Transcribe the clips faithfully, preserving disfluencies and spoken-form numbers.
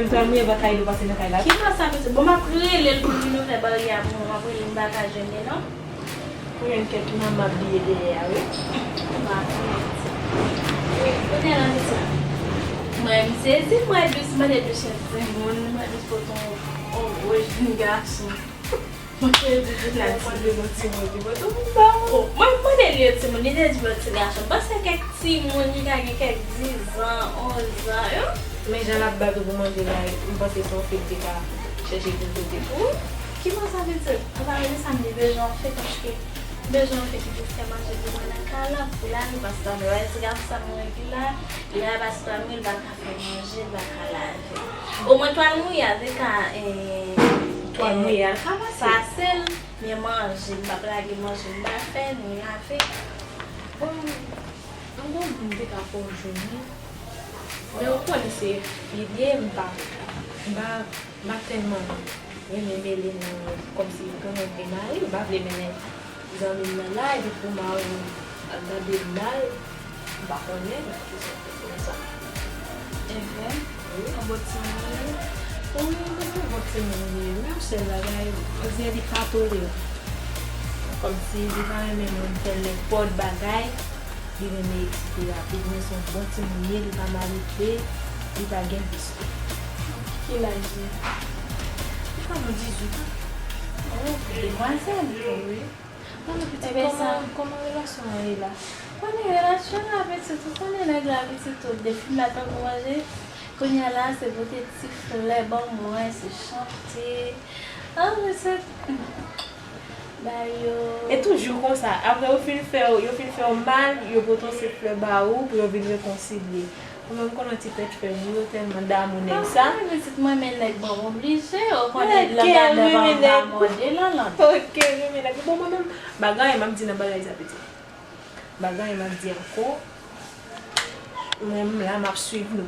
Sa mwen va kay nou pase nan kay la. Ki bò sa pitit? Bon, m ap rele l pou l vin ouvè baryè a pou mwen, m ap rele l, m pa ka jwenn li non. Pou jwenn kèk manman ap biye dèyè a, wi. M ap rele l. Wi, kounye a la pitit. Mwen, m sezi, mwen dous, mwen de dous yon timoun, mwen dous pote yon gwo jèn gason. Mwen te di tout la ti de yon timoun ki pote yon ba. Mwen, mwen mande li yon timoun, li te di yon ti gason. M panse kèk timoun, li ka gen kèk dizan, onzan, yo. Men jan l ap bat ou pou manje la, m panse se yon fi l te ka chèche pou l pote pou ou. Ki bò sa pitit? Ou pa wè sa m li bezwen yon fi, paske m bezwen yon fi ki pou fè manje pou mwen nan kay la, pou l ale, paske sa m wè ti gason sa mwen ki la, li la, paske li pa ka fè manje, li pa ka lave. Omwen twal mouye a te ka, eh, twal mouye a l ka pase. Pase l, men manje, m p ap lage manje, m pa fè, ni lave. Bon, m gon moun m te ka fè w jwenn, wi. Men ou konnen se fi l ye, m pa, m pa, m pa tèlman renmen mele nan kòmsi granmoun gen mari, m pa vle mennen zanmi m nan la, epi pou mari w ap gade l mal, m pa konnen, m pa kesyon konsa. Enben, wi. Yon bon timoun li ye? Wi, li se bon timoun li ye. Men yon sèl bagay, on dirait li pa toleran. Kòmsi li pa renmen moun fè l nenpòt bagay, li renmen eksite rapid. Men se yon bon timoun li ye, li pa malelve, li pa gen vis tou. Ki laj li? Li pa nan dizuit an. Oh, demwazèl. Wi. Bon, pitit, kòman, kòman relasyon an ye la? Konnen relasyon la, pitit, ou konnen nèg la, pitit, tout depi maten pou manje. Kounye a la, se pote ti flè ban mwen, se chante. Ah, pitit. Ba yo. E toujou konsa. Apre yo fin fè w, yo fin fè w mal, yo pote yon sèt flè ba ou pou yo vin rekonsilye. Ou menm konnen ti pèt fè m wi, yo tèlman damou nèg sa. Paske pitit mwen renmen nèg bon, m oblije, ou konnen landa dèvan m pa mòde nan lang. Ok, renmen nèg. Bon, mwen menm, bagay, m ap di nan bagay sa pitit. Bagay, m ap di ankò. Mwen menm la, m ap swiv nou.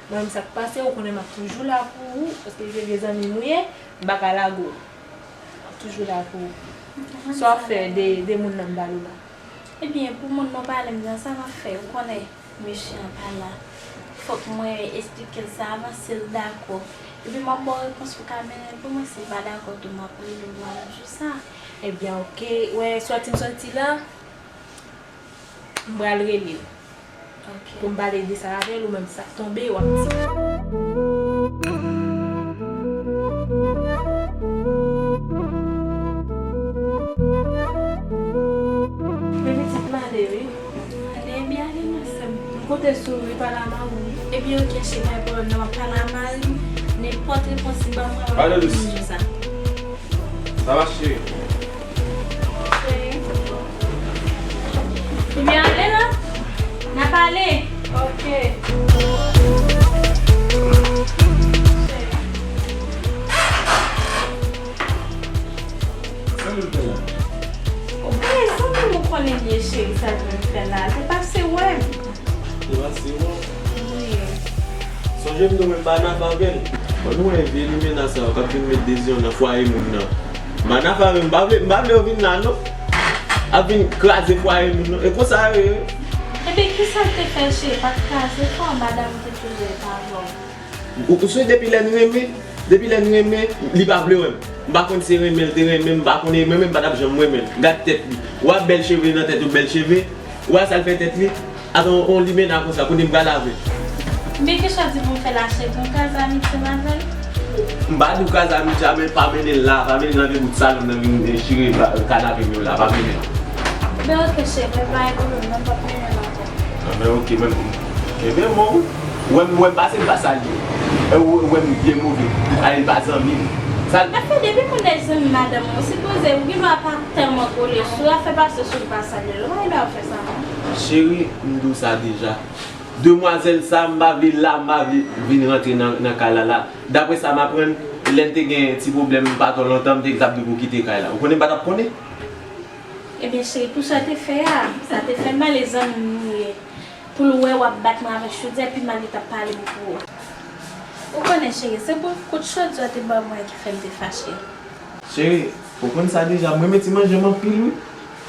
Mwen menm sa k pase, ou konnen m ap toujou la pou ou, paske se vye zanmi m ou ye, m pa ka lage w. M ap toujou la pou ou. Sa w ap fè de, de moun nan m pale w la? Ebyen, pou moun nan pale m nan, sa m ap fè, ou konnen. Mesye an pa la. Fòk mwen esplike l sa avan, si l dakò. Epi m ap ba w repons ou ka mennen l pou mwen, si l pa dakò tou, m ap rele w, m ap di w sa. Ebyen, ok. Wè, sòti m sòti la, m pral rele l. Ok. Pou m pale de sa avè l, ou menm sa k tonbe, w ap di m. Men pitit m ale wi. Ale, ebyen, ale non sè m. M konte sou ou wi, pale a mari w wi. Ebyen, ok, cheri, pa gen pwoblèm non, m ap pale a mari m. Nenpòt repons li ban mwen, m ap di sa. Sa va, cheri? Cheri. Ebyen, ale la. N a pale. Ok. Sa nou fè la? Ou pa zanmi m ou konnen l ye cheri, sa l vin fè la. Te pase wè m. Te pase wè w? Wi. Sonje m di w menm pa nan pa bèl. Bon, nou wè vye limena sa yo k ap vin met dezòd nan fwaye moun nan. Manafa menm, m pa vle, m pa vle yo vin la non. Ap vin kraze fwaye moun nan. E konsa yo ye. Ebyen, kisa l te fè, cheri? Pa t kraze fwa, madanm te toujou avè w. Ou, ou sonje depi lè n renmen, depi lè n renmen, li pa vle wè m. M pa konn se renmen l te renmen m, m pa konnen, mwen menm m pa t ap janm renmen l. Gad tèt li. Ou wè bèl cheve nan tèt ou, bèl cheve. Ou wè sa l fè tèt li? Ak yon, yon limena konsa, kote m pral avè l? Men kisa w di pou m fè la, cheri, pou m kraze amitye m avè l? M pa di w kraze amitye a, men pa mennen l la, pa mennen l nan vye bout salon nan vin, eh, chire ba-, kanape m yo la, pa mennen l. Ben ok, cheri, men pa gen pwoblèm non, m p ap mennen l ankò. Ah, men ok, men, ok, men bon, ou wè m, ou wè m pase, m pa salye. E ou wè m byen move, ale l pa zanmi m. Sa l ap fè depi moun nan zanmi madanm ou, sipoze ou gen dwa pa tèlman kole sou l, ap fè pase sou l pa salye l, ou pa gen dwa fè sa non. Cheri, m di w sa deja. Demwazèl sa, m pa vle la, m pa vle vin rantre nan, nan kay la la. Daprè sa m aprann, lè n te gen ti pwoblèm pa twò lontan, m te t ap di w pou kite kay la. Ou konnen m pa t ap konnen? Ebyen, cheri, pou sa te fè a, sa te fè m ale zanmi m ou ye. Pou l wè w ap bat mwen avèk chodyè, pi mal li t ap pale m pou ou. Ou konnen, cheri, se pou kout chodyè w te ban mwen ki fè m te fache. Cheri, ou konn sa deja, mwen renmen ti manje m anpil wi.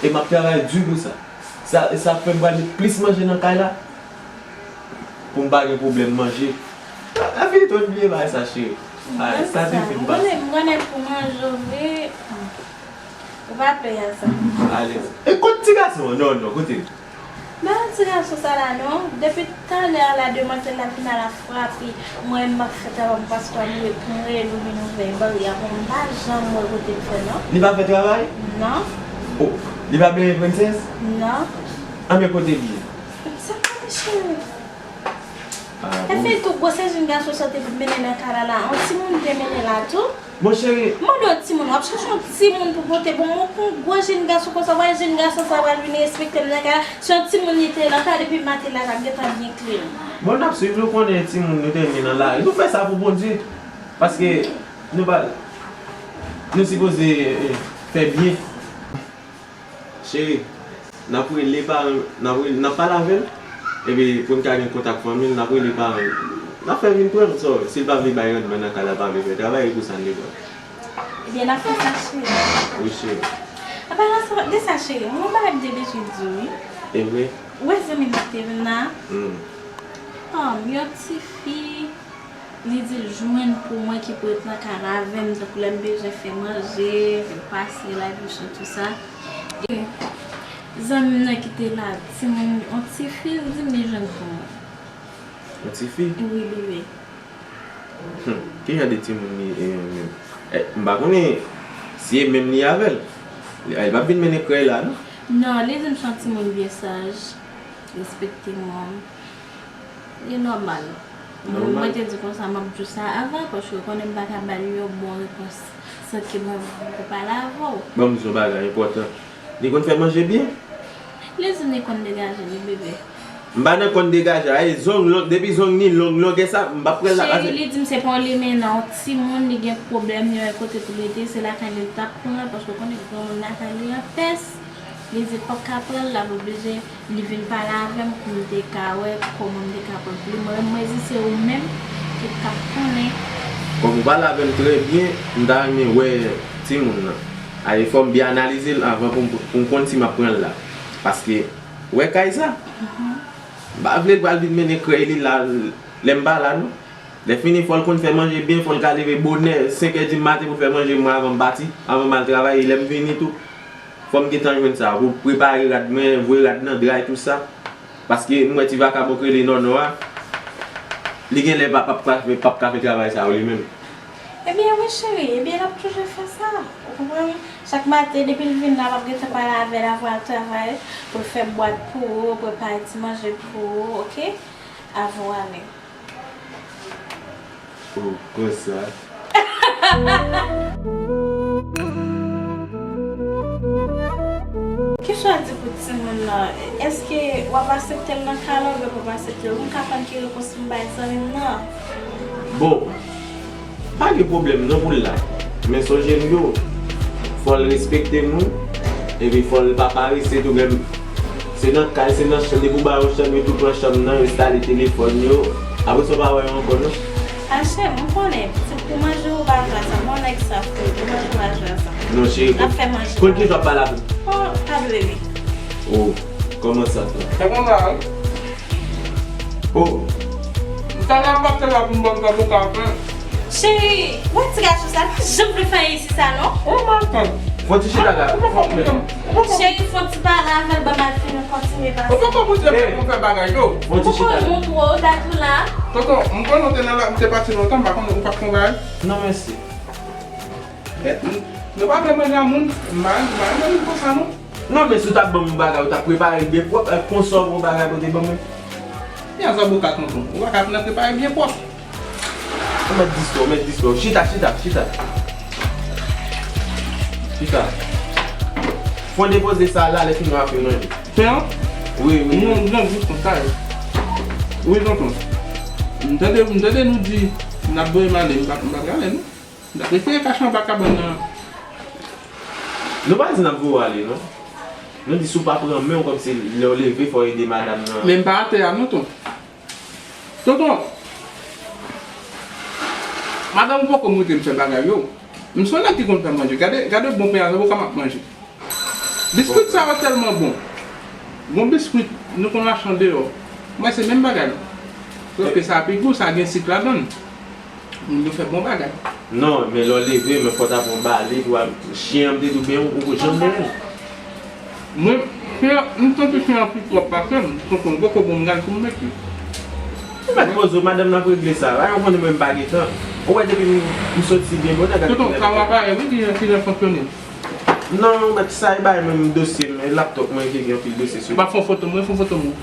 E m ap travay di pou sa. Sa, sa fè m pral met plis manje nan kay la. Pou m pa gen pwoblèm manje. Anfin, Yo bliye bay sa, cheri. Ay, sa te fin pase. M konnen, m konnen pou manje w vre. Ou pa pè a sa. Alèz. E kot ti gason an? Non, non, kote l? Ba ti gason sa la non. Depi talè a la demwazèl la vin al ap frape. Mwen m ap fè travay m paske m ret, m rele l, ou vin ouvè bari a pou m pa janm wè kote l fè non. Li pa fè travay? Non. Oh, li pa benyen prensès? Non. Anben kote l ye? Sa pa cheri. Ah, bon. Efe tou gwo se jenn gason sa w te mennen nan kay la la. On timoun te mennen la tou. Bon, cheri. M mande w timoun, w ap chache yon timoun pou pote pou mwen, pou yon gwo jenn gason konsa, w wè jenn gason sa pral vin respekte m nan kay la, se yon timoun li te ye nan kay depi maten la, l ap gentan byen klere. Bon, n ap swiv, nou konnen timoun nou te mennen nan lari. Nou fè sa pou Bondye. Paske nou pa, nou sipoze, eh, fè byen. Cheri, n ap rele paran, n ap rele, n ap pale avè l, epi pou n ka gen kontak fanmi l, n ap rele paran l. N ap fè vin pran l, so, si l pa vle bay randman nan kay la, pa vle fè travay, e pou sa n te pran l. Ebyen, n ap fè sa, cheri. Wi, cheri. Apa, nan sa, de sa, cheri, mwen yon bagay m te bezwen di w, wi. E vre? Ou wè zanmi m ki te vin la? Hmm. An, yon ti fi. Li di l jwenn pou mwen ki pou ret nan kay la avè m, tankou lè m bezwen fè manje, fè l pase, lave machin, tou sa. E zanmi m nan ki te la, timoun, yon ti fi, l di m li jwenn pou mwen. Yon ti fi? Wi, bebe. Hmm, ki jan de timoun li ye menm? Eh, m pa konnen si e menm li avè l. Li, li p ap vin mennen krèy la, non? Non, li di m se yon timoun byen saj, respekte mwen. Li nòmal. Mwen, mwen te di konsa, m ap di w sa avan, paske ou konnen m pa ka ba l yon bon repons san ke mwen poko pale avè w. Ban m di w yon bagay enpòtan. Li konn fè manje byen? Li di m li konn degaje li, bebe. M pa nan konn degaje a, e zong long, depi zong ni long, longè sa, m p ap pran l la pase. Cheri, li di m se pa yon limen nan, yon timoun, li gen pwoblèm, li wè kote pou l rete, se lakay li l t ap pran l, paske ou konnen granmoun lakay li an pès. Li di l p ap ka pran l, l ap oblije li vin pale avè m pou m te ka wè kòman m te ka pran l pou li. Mwen menm, mwen di se ou menm ki t ap konnen. Kòm ou pale avè m trè byen, m ta renmen wè timoun nan. A, e fò m byen analize l avan pou m, pou m konn si m ap pran l la. Paske, ou wè kay sa? M pa vle l pral vin mennen krèy li la, lè m pa la, non. Lè fini, fò l konn fè manje byen, fò l ka leve bonè, senk è di maten pou l fè manje mwen avan m pati, avan m al travay, e lè m vini tou, fò m gentan jwenn sa, pou prepare rad mwen, voye rad nan dra e tou sa. Paske m wè ti vakabon k rele Nònò a, li genlè p ap, p ap ka fè, p ap ka fè travay sa yo li menm. Ebyen wi cheri, ebyen l ap toujou fè sa. Ou konprann? Chak maten, depi l vin la, m ap gentan pale avè l avan l al travay, pou l fè bwat pou ou, prepare ti manje pou ou, oke? Avan w ale. Oh, konsa. Kisa w di pou timoun nan? Èske w ap aksepte l nan kay la oubyen w p ap aksepte l? Ou ka konn ki repons pou m bay zanmi m nan? Bon, pa gen pwoblèm non pou l la. Men sonje m di w, fò l respekte moun, epi fò l pa parese tou menm. Se nan kay, se nan chanm, depi w ba yo chanm, yo tou pran chanm nan, yo enstale telefòn yo. Apre sa, w pa wè yo ankò, non. A, cheri, m konnen, se pou manje ou pa jwe sa, bon nèg sa, frè, pou manje ou pa jwe sa. Non, cheri, n ap fè manje. Konn ki jan w ap pale avè m? Oh, pa dwe ri. Oh, kòman sa fè? Se konsa, wi. Oh. M ta la m pa t la pou m ban m zanmi w ka fè. Cheri, wè ti gason sa, li pa janm vle fè anyen isi sa non. Oh my God. Fon ti chita la. Cheri, fon ti pale avè l, ban m al fini kontinye pase. Ou poko montre m pou fè bagay yo. Fon ti chita la. Poko montre w dat ou la. Tonton, m konnen w te nan la, m te pati lontan, m pa konnen ou pa t fon bagay. Non, mèsi. Eh, nou pa vle manje a moun, m pa, m pa renmen moun konsa non. Non, men si w t ap ban m yon bagay, ou t ap prepare l byen pwòp, eh, konsa w pran bagay pou w te ban mwen. Yon zaboka tonton, ou pa ka vin antre pa byen pwòp. Ou mèt distrè w, ou mèt distrè w. Chita, chita, chita. Chita. Fò depoze sa la, lè fini w ap fè manje. Pen an? Wi, wi. Non, non, jis konsa. Wi, tonton. M tande, m tande nou di n ap voye m ale, m pa, m pa prale non. N ap eseye kache anba kabann nan. Nou pa di n ap voye w ale non. Nou di si w pa pran men w kòmsi lè w leve fò w ede madanm nan. Men m pa atè a non tonton. Tonton! Madanm ou poko montre m fè bagay yo. M se yon nèg ki konn fè manje. Gade, gade bon pen a, se pou kòman m ap manje. Biskwit sa yo tèlman bon. Gon biskwit nou konn achte andeyò. Mwen se menm bagay. Sòf ke sa pi gou, sa gen sik ladan l. Moun yo fè bon bagay. Non, men lè w leve, men fò w ta pran bale pou al, chen an m te di w benyen, ou poko janm benyen. Mwen, chen an, m santi chen an pi pwòp pase m, tonton, m poko bon, m gad pou m mete. Ou mèt poze w, madanm nan ap regle sa. Ay, ou konnen mwen m pa gen tan. Ou wè depi m, m soti byen bonè, gade. Tonton, sa w ap ale, wi, ki jan, ki jan fonksyone. Non, mèt, sa e bay mwen dosye m, e laptòp mwen ki gen anpil dosye sou li. Ou pa fè yon foto mwen, fè yon foto mwen.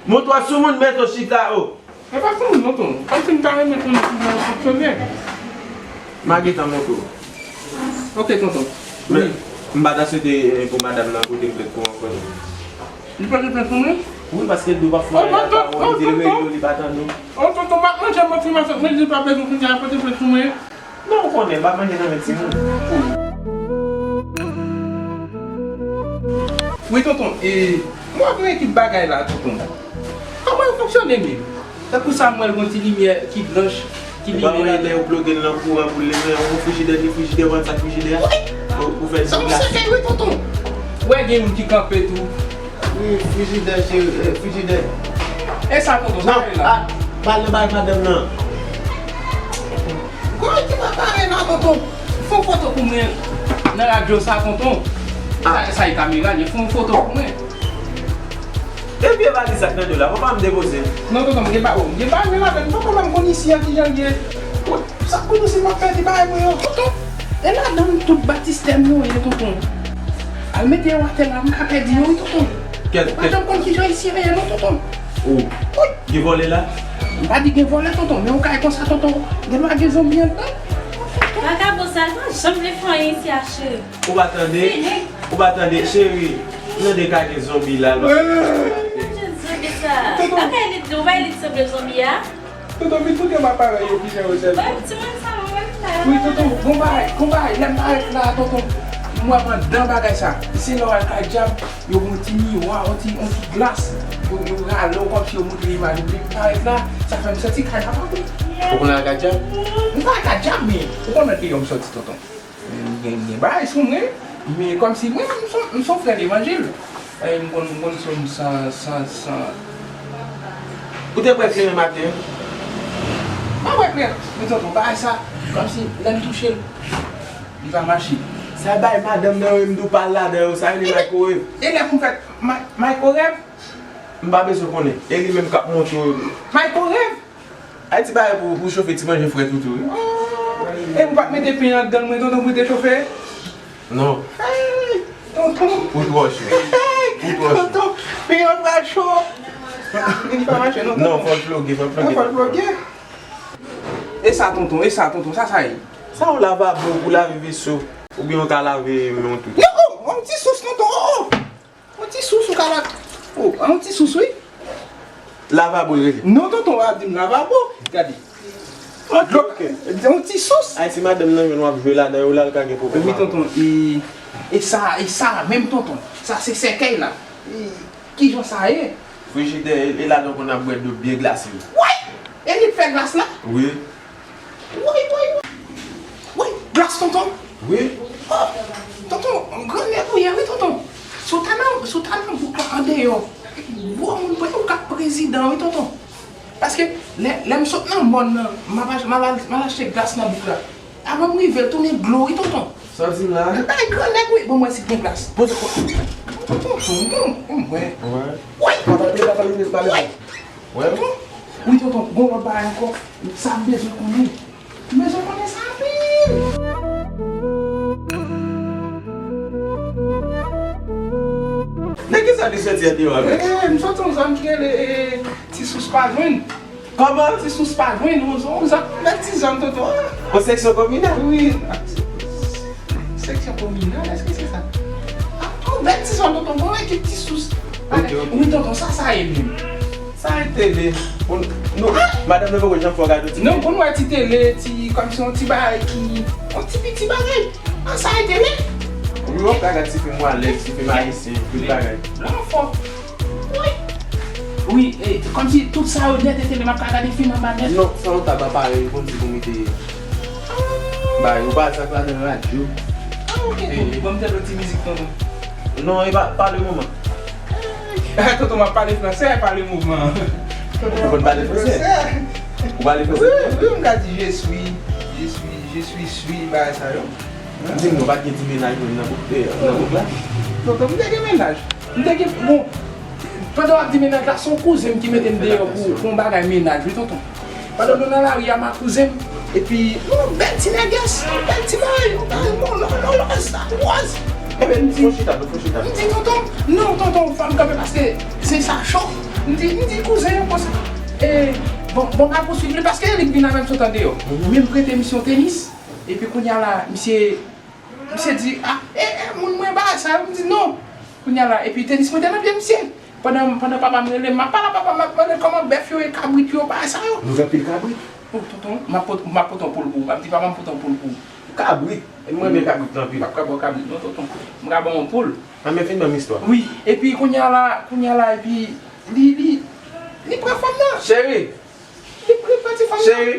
Montre w sou moun, mèt, ou chita, o. E pa pou mwen, tonton. Kòmsi m ta renmen konnen kijan yo fonksyone. M a gentan montre w. Ok, tonton. Men, wi, m pa ta swete, eh, pou madanm nan pote plent pou mwen ankò, non. Li pote plent pou mwen? Wi, paske l di w p ap fè anyen nan kay ou, li di l rele w, li pa tande w. O, tonton, m ap manje, m ap fè masak, men li pa bezwen kounye a pote plent pou mwen. Non, ou konnen, m pa manje nan men timoun. Wi, tonton, e, mwen ap gen ekip bagay la, tonton. Kòman yo fonksyone menm? Tankou sa, m wè l gon ti limyè ki blanch, ki limen ladan. Lè yo ploge l nan kouran pou l limen, yon frijidè, ni frijidè, ou konn sa k frijidè a? Wi. Pou, pou fè ti glas. Sa yon sèkèy, wi, tonton. Ou wè gen youn ki kanpe tou. Wi, frijidè, cheri, eh, frijidè. E sa, tonton, sa la. Non, a, pale bay madanm nan. Kòman ki pa pare la, tonton? Fè yon foto pou mwen nan radyo sa, tonton. Sa, sa e kamera, li fè yon foto pou mwen. E vye valiz sa k nan do la, papa m depoze. Non, tonton, m gen pa, oh, m gen pa, men madanm, tonton, m konn isi a kijan l ye. Sa pou nou si m ap pèdi bagay mwen yo. Tonton, e ladan tout batistè m yo ye, tonton. Al mete yo atè la, m ka pèdi yo, wi, tonton. Ou pa janm konn kijan isi a ye, non, tonton. Oh, gen vòlè la? M pa di gen vòlè, tonton, men yon kay konsa, tonton, gen dwa gen zonbi anndan. Vakabon sa, li pa janm vle fè anyen isi a, cheri. Ou pa tande? Ou pa tande, cheri? Mande ka gen zonbi la, l pa. Manje zonbi sa. Tonton. Ou pa elit, ou pa elit sanble zonbi a? Tonton, vin kote m ap parèy yo, kijan yo sèvi. Bon, timoun sa, mwen menm la. Wi, tonton, gon bagay, gon bagay, lè m parèt la, tonton, m wè m anndan bagay sa. Se lè w al kay dyab, yo gon ti miwa, yon ti, yon ti glas, yo, yo rale w kòmsi yo montre imaj ou. Depi m parèt la, sa fè m santi kay la pa bon. Ou konn al kay dyab? M pa al kay dyab, men ou konn nan deyò m sòti, tonton. M gen, gen bagay sou mwen, men kòmsi mwen, m son, m son frè levanjil. E m konn, m konn son san, san, san. Ou te bwè kleren maten an? M pa bwè kleren. Men tonton, bagay sa, kòmsi lè m touche l, li pa mache. Sa bay madanm nan, wi, m di w pa ladan yo, sa rele microwave. E lè pou m fè mi-, microwave? M pa bezwen konnen. E li menm k ap montre w. Microwave? Ay, ti bagay pou, pou chofe ti manje frèt ou tou, wi. Oh, e ou pa t mete pen anndan l mwen, tonton, pou te chofe? Non. Hey, tonton. Ou twò cho. Ou twò cho. Tonton, pen an pral cho. Li pa mache, non, tonton. Non, fò l ploge, fò l ploge. Ah, fò l ploge. E sa, tonton, e sa, tonton, sa, sa ye? Sa yon lavabo pou lave veso. Oubyen ou ka lave men w tou. Non, oh, yon ti sous, tonton, oh, oh. Yon ti sous ou ka la. Oh, yon ti sous, wi. Lavabo l rele. Non, tonton, w a di m lavabo. Gade. Ok, ok. Yon ti sous. Ay, si madanm nan jwenn w ap jwe ladan yo la, l ka gen pwoblèm. Wi, tonton, e, e sa, e sa, menm tonton. Sa se sèkèy la. E, kijan sa ye? Frijidè, e, e ladan w konn ap bwè dlo byen glase. Woy! E li k fè glas la? Wi. Woy, woy, woy. Woy, glas, tonton. Wi. Oh, tonton, grannèg ou ye, wi, tonton. Si w ta nan, si w ta nan bouk la andeyò, gwo moun, premye ou ka prezidan, wi, tonton. Paske lè, lè m sot nan mòn nan, m ap ach-, m al, m al achte glas nan bouk la. Avan m rive, l tounen dlo, wi, tonton. Sa w di m la? Bay grannèg, wi. Bon, mwen si gen glas. Poze kò. Tonton, bon, bon, mwen. Wi. Pale, pale, pale, pale. Wi. Wi, tonton, gon lòt bagay ankò. Sa m bezwen konnen. M bezwen konnen sa anpil. Men kisa li soti andeyò avèk? Eh, m soti yon zòn ki rele, eh, Ti Sous pa jwenn. Kòman? Ti Sous pa jwenn, yon zòn, yon zòn, bèl ti zòn, tonton. Yon seksyon kominal? Wi. Seksyon kominal, èske se sa? Ah, yon bèl ti zòn, tonton, gon ekip Ti Sous. Ok, ok. Wi, tonton, sa, sa ye menm. Sa e tele. Bon, nou, madanm nan poko janm fè w gade yon ti... Non, konn wè ti tele, ti, kòmsi yon ti bagay ki, yon ti piti bagay. Ah, sa e tele? Wi, w ap ka gade ti fim Walèz, ti fim ayisyen, tout bagay. Lan fò. Wi. Wi, e, kòmsi tout sa yo nèt e tele, m ap ka gade fim anba nèt. Non, sa yon tab aparèy, ou konn di pou mete bagay, ou pa sa k ladan radyo. Ah, ok, tonton. Bon, m tande yon ti mizik, tonton. Non, e pa, pa le moman. Tonton, m ap pale fransè, pa le moman. Ou konn pale fransè? Ou pale franse? Wi, wi, m ka di je suis, je suis, je suis sûr, bagay sa yo. Di m non, pa t gen ti mennaj menm nan gwoup, eh, nan gwoup la? Tonton, m te gen mennaj. M te gen, bon, pandan w ap di mennaj la, se yon kouzen m ki mete m deyò pou, pou yon bagay mennaj, wi, tonton. Pandan nou nan lari a, m ak kouzen m, epi, yon bèl ti nègès, yon bèl ti bagay, yon bagay, yon lòz, yon lòz, sa, wòz. Epi m di, fò chita, fò chita. M di, tonton, non, tonton, fò m kanpe paske se sa cho. M di, m di, kouzen, konsa. E, bon, bon, m al pouswiv li paske li k vin avè m sot andeyò. Men m prete misye yon tenis. Epi kounye a la, misye, misye di, a, e, e, moun mwen bagay sa yo. M di, non. Kounye a la, epi tenis mwen te nan pye misye. Pandan, pandan papa m rele m, m ap pale a papa m, m ap mande l kòman bèf yo ye, kabrit yo, bagay sa yo. Nou gen pil kabrit. O, tonton, m ap pot-, m ap pote yon poul pou ou. M ap di papa m pote yon poul pou ou. Kabrit. E m renmen kabrit lan anpil. M ap ka ba w kabrit, non, tonton. M ka ba w yon poul. A, men fin ban m istwa. Wi, epi kounye a la, kounye a la, epi li, li, li pran fanm nan. Cheri, li pran ti fanm nan. Cheri.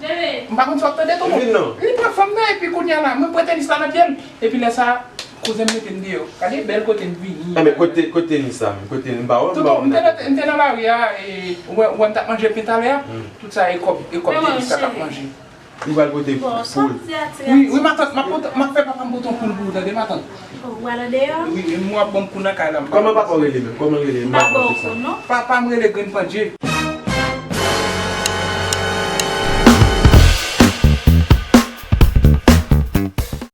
Bebe. M pa konn si w ap tande, tonton. Vin non. Li pran fanm nan, epi kounye a la, mwen pran tenis la nan pye l. Epi lè sa, kouzen m mete m deyò. Gade bèl kote m vini. Enben, kote, kote tenis la menm? Kote, m pa wè, m pa wè. Tonton, m te nan, m te nan lari a, e, ou wè, ou wè m t ap manje pen talè a. Tout sa e kòb, e kòb tenis la t ap manje. Li pral pote poul. Wi, wi, matant, m ap pot-, m ap fè papa m pote yon poul pou ou, tande, matant. Ou pral andeyò? Wi, e m w ap ban m kou nan kay la. Kòman papa w rele menm? Kòman l rele? M pa ba w kou, non. Papa m rele Grenn Pandye.